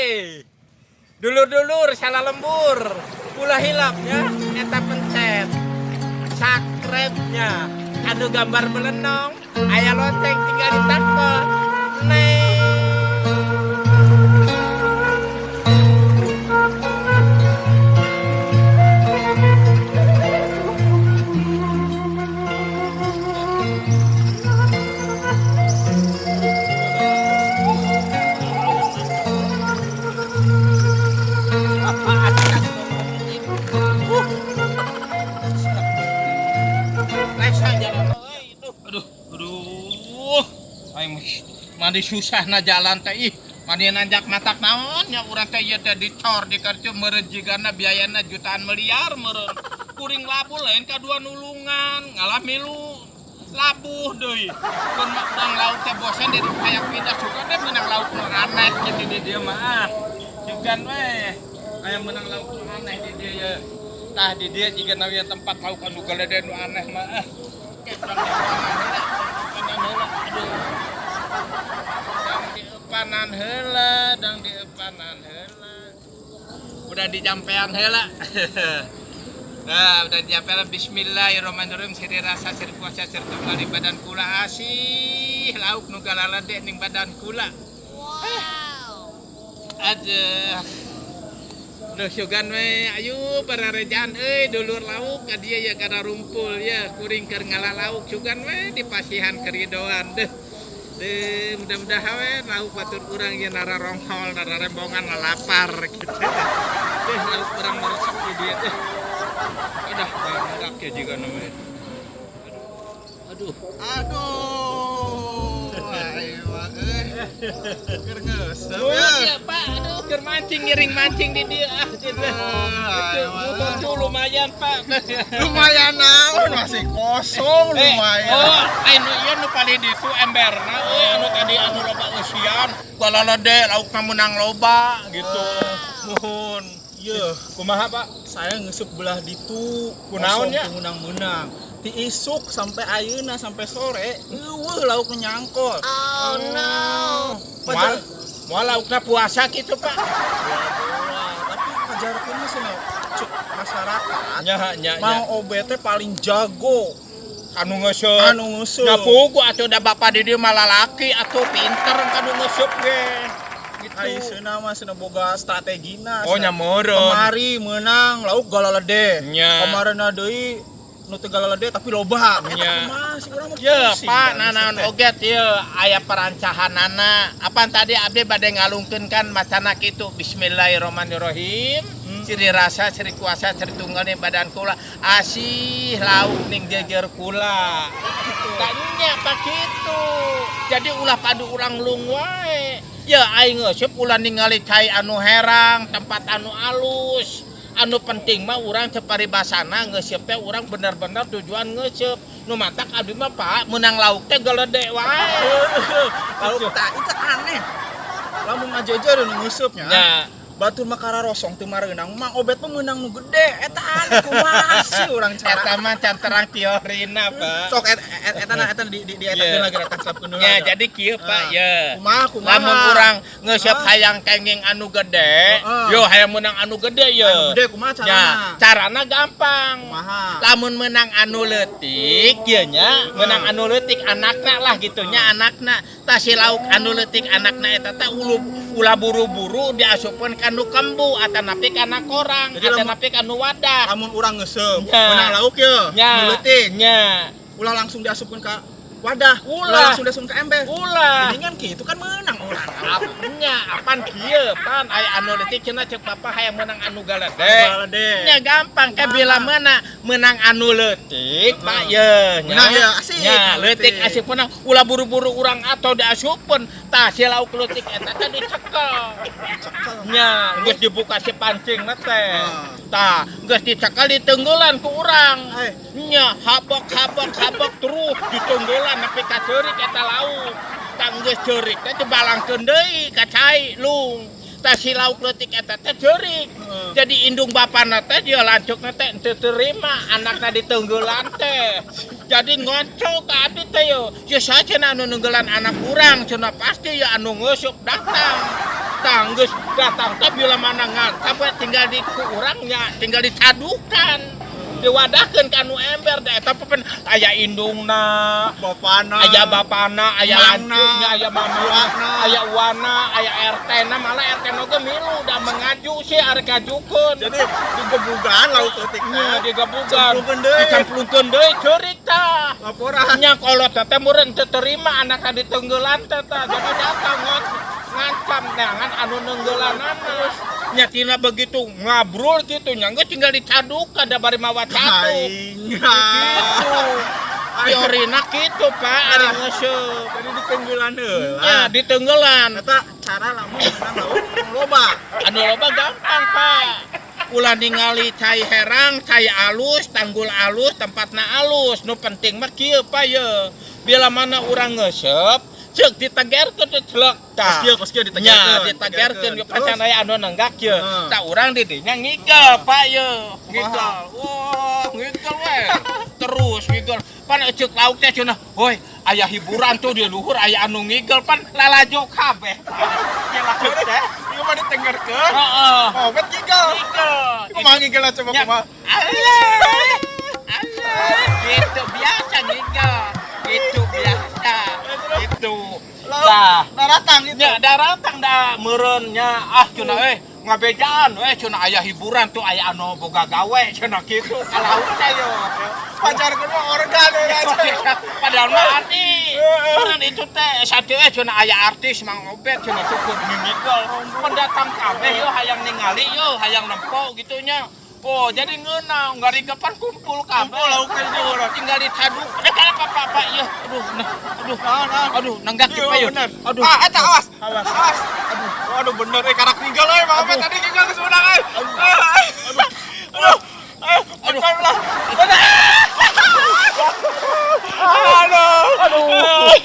Hei, dulur-dulur salah lembur, ulah hilapnya eta pencet subscribe-nya, anu gambar melenong, aya lonceng tinggal ditakon. Neng. Aduh, aduh. Aing mandi susah na jalan teh ih. Mandi nanjak matak naon nya urang teh ieu teh dicor dikerja meureun jigana biayana jutaan miliar meureun. Kuring labuh lain kadua nulungan, ngalah milu labuh deui. Kun mah urang laut teh bosan di hayang pindah suka teh menang laut nu aneh kitu di dieu mah ah. Sugan we aya menang laut nu aneh di dieu ye. Tah di dieu jiga na tempat lauk anu galede nu aneh mah ah. Dang dieupanan heula, dang dieupanan heula. Udah dijampean heula. Nah, udah dijampean. Bismillahirrahmanirrahim. Siri rasa, siri kuasa, siri tunggal di badan kula asih. Lauk nu galalede ning badan kula. Wow. Aduh. Duh sugan we, ayo pararejaan euy dulur lauk ka dieu ya kada rumpul ya kuring keur ngalah lauk sugan we di pasihan keridoan deh. Deh mudah-mudahan we lauk batur urang ye nara ronghol nara rembongan lapar gitu. Deh lauk urang meresep di dieu deh. Aduh, barudak ya jiga namanya. Aduh. Aduh. Ayo euy. Keur ngeuseup Oh, ya. iya, Pak. Aduh, keur mancing ngiring mancing di dieu ah gitu. Itu lumayan, Pak. Lumayan naon masih kosong lumayan. Oh, anu ieu nu paling ditu emberna euy anu tadi anu loba eusian, galalede laukna meunang loba gitu. Nuhun. Iya, Kumaha, Pak? saya ngeusup belah ditu. Kunaon nya? Menang-menang. Ti isuk sampai ayeuna sampai sore, eueuh lauk nu nyangkol. Oh no. Moal moal laukna puasa gitu, Pak. Tapi ngajarkeun mah cenah cek masyarakat. Nya nya nya. Mang OBT paling jago Anu ngeusup. anu ngeusup. Nya pugu atuh da bapak di dieu mah lalaki atuh pinter kanu ngeusup ge. Gitu. Ai seunah mah cenah boga strategina. Oh nya meureun. Kemari menang lauk galalede. Nya. Kamarena deui nu teu galalede tapi loba. Eta Nya. kumaha sih urang mah Ye, pusing Pak, kan, nanaon teh. oge ieu aya perancahanana. Apaan tadi abdi bade ngalungkeun kan macana kitu. Bismillahirrahmanirrahim. Ciri rasa, ciri kuasa, ciri tunggal ning badan kula. Asih lauk ning jejer kula. Tanya Pak kitu. Jadi ulah padu urang lung wae. Ya aing ngeusup ulah ningali cai anu herang, tempat anu alus. Anu penting mah urang ceparibasana ngeusup teh urang bener-bener tujuan ngeusup. Nu matak abdi mah Pak meunang lauk teh galede wae. Lauk tah itu aneh. Lamun ngajejer nu ngeuseupnya. Nya. Batur mah kararosong teu mareunang, Mang Obet mah meunang nu gede. Eta aneh kumaha sih urang cara. Eta mah can terang teorina, Pak. Sok eta na eta di etakeun lagi eta selapkeun heula. Ya, jadi kieu Pak, ya. Kumaha kumaha. Lamun urang ngeuseep hayang kenging anu gede, yo hayang meunang anu gede ye. Anu gede kumaha carana? Ya, carana gampang. Kumaha? Lamun meunang anu leutik ieu nya, meunang anu leutik anakna lah gitu nya anakna. Tah si lauk anu leutik anakna eta teh ulah buru-buru diasupkeun kanu kembu atanapi kana korang, atanapi kanu wadah. Lamun urang ngeuseum, meunang lauk ye, nu leutik. Nya. Ulah langsung diasupkeun ka wadah, ulah langsung diasupkeun ka ember. Ulah. Mendingan kitu kan meunang urang. Nya, apan kieu pan aya anu leutik cenah ceuk bapak hayang meunang anu galede. Galede. Nya gampang ke bila meunang meunang anu leutik Pak ye. Meunang ye asik. Nya leutik asik meunang ulah buru-buru urang atau diasupkeun. Tah si lauk leutik eta teh dicekel. Dicekel. Nya geus dibuka si pancingna teh. Tah geus dicekel ditenggelan ku urang. Nya habok habok habok terus ditenggelan nepi ka ceurik eta lauk. Tah geus ceurik teh dibalangkeun deui ka cai lung. Tah si lauk leutik eta teh ceurik. Jadi indung bapana teh dia lanceukna teh teu terima anakna ditenggelan teh. Jadi ngoncok ka abdi teh yo. Ye saha cenah anu nenggelan anak urang cenah pasti ya anu ngeusup datang. Tah, geus datang teh bila mana ngantap we tinggal di ku urangnya, tinggal dicadukan. Diwadahkeun ka nu ember da eta pen aya indungna, Bapana. Aya bapana, aya Mangna. lanceukna, aya mamana, Uwana. Aya uwana, aya RT-na, malah RT na oge milu da mengaju sih arek ngajukeun. Jadi digebugan lauk leutik teh. Nya digebugan. Cemplungkeun deui. Dicemplungkeun deui ceurik tah. Laporan. Nya kolot teh meureun teu terima anak ditenggelan teh tah. Jadi datang ngancam neangan anu nenggeulanana. Nya tina begitu ngabrul gitu nya geus tinggal dicadukan da bari mawa caduk. Aing. Gitu. Teorina kitu, Pak, ari ngeuseup. Jadi ditenggelan heula. Nya ditenggelan. Eta cara lamun menang lauk anu loba. Anu loba gampang, Pak. Ulah ningali cai herang, cai alus, tanggul alus, tempatna alus. Nu penting mah kieu, Pak, ye. Bila mana urang ngeuseup, ceuk ditegerkeun teh celek tah. Kos kieu, kos kieu ditegerkeun. Nya ditegerkeun Terus? pacan aya anu nenggak ye. Heeh. Tah urang di dinya ngigel, Pak, ye. Ngigel. Wah, ngigel we. Terus ngigel. Pan ceuk lauk teh cenah, "Hoi, aya hiburan tuh di luhur aya anu ngigel," pan lalajo kabeh. Nya lauk teh. Ieu mah ditengerkeun. Heeh. Obet ngigel. Ngigel. Kumaha ngigelna coba Nya, kumaha? Alah. Alah. Gitu biasa ngigel. Gitu biasa. Gitu. Lauk Tah. daratang itu. Nya daratang da meureun nya ah cenah eh ngabejaan we cenah aya hiburan tuh aya anu boga gawe cenah kitu ka laut teh yo. Pacarkeun mah organ we aja. Padahal mah artis. Kan itu teh satu eh cenah aya artis Mang Obet cenah cukup ngigel. Pendatang kabeh yo hayang ningali yo hayang nempo gitu nya. Oh, jadi ngeunah, ngarigepan kumpul kabeh. Kumpul lauk teh di urang. Tinggal dicaduk. Eh, kalau apa apa iya. Aduh, nah, aduh. Naon, naon? Aduh, nenggak Iya, kita yo. bener. Aduh. Ah, eta awas. Awas. Awas. Aduh, waduh bener eh karak ngigel euy, Mang Obet Aduh. tadi ngigel geus meunang euy. Aduh. Aduh. Aduh. Ayo, Aduh. bener lah. Bener. Aduh. Aduh.